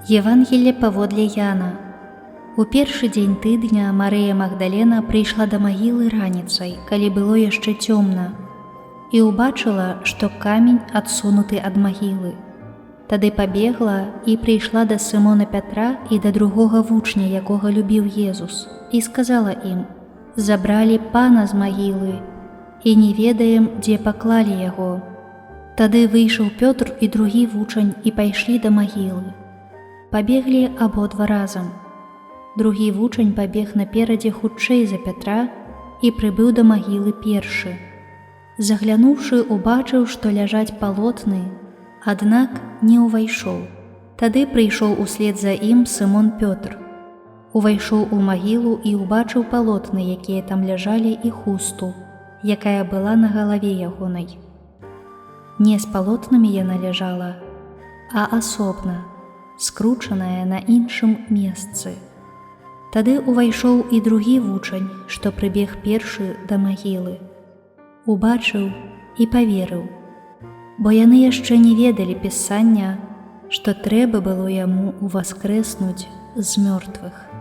Евангелле паводле Яна. У першы дзень тыдня Марыя Магдалена прыйшла да магілы раніцай, калі было яшчэ цёмна, і ўбачыла, што камень адсунуты ад магілы. Тады пабегла і прыйшла да Сымона Пятра і да другога вучня, якога любіў Езус, і сказала ім: « Забралі Пана з магілы, і не ведаем, дзе паклалі яго. Тады выйшаў Пётр і другі вучань і пайшлі да магілы. Пабеглі абодва разам. Другі вучань пабег наперадзе хутчэй за Пятра і прыбыў да магілы першы. Заглянуўшы, убачыў, што ляжаць палотны, аднак не ўвайшоў. Тады прыйшоў услед за ім Сымон Пётр. Увайшоў у магілу і ўбачыў палотны, якія там ляжалі, і хусту, якая была на галаве ягонай. Не з палотнамі яна ляжала, а асобна, скручаная на іншым месцы. Тады ўвайшоў і другі вучань, што прыбег першы да магілы. Убачыў і паверыў, бо яны яшчэ не ведалі Пісання, што трэба было яму ўваскрэснуць з мёртвых.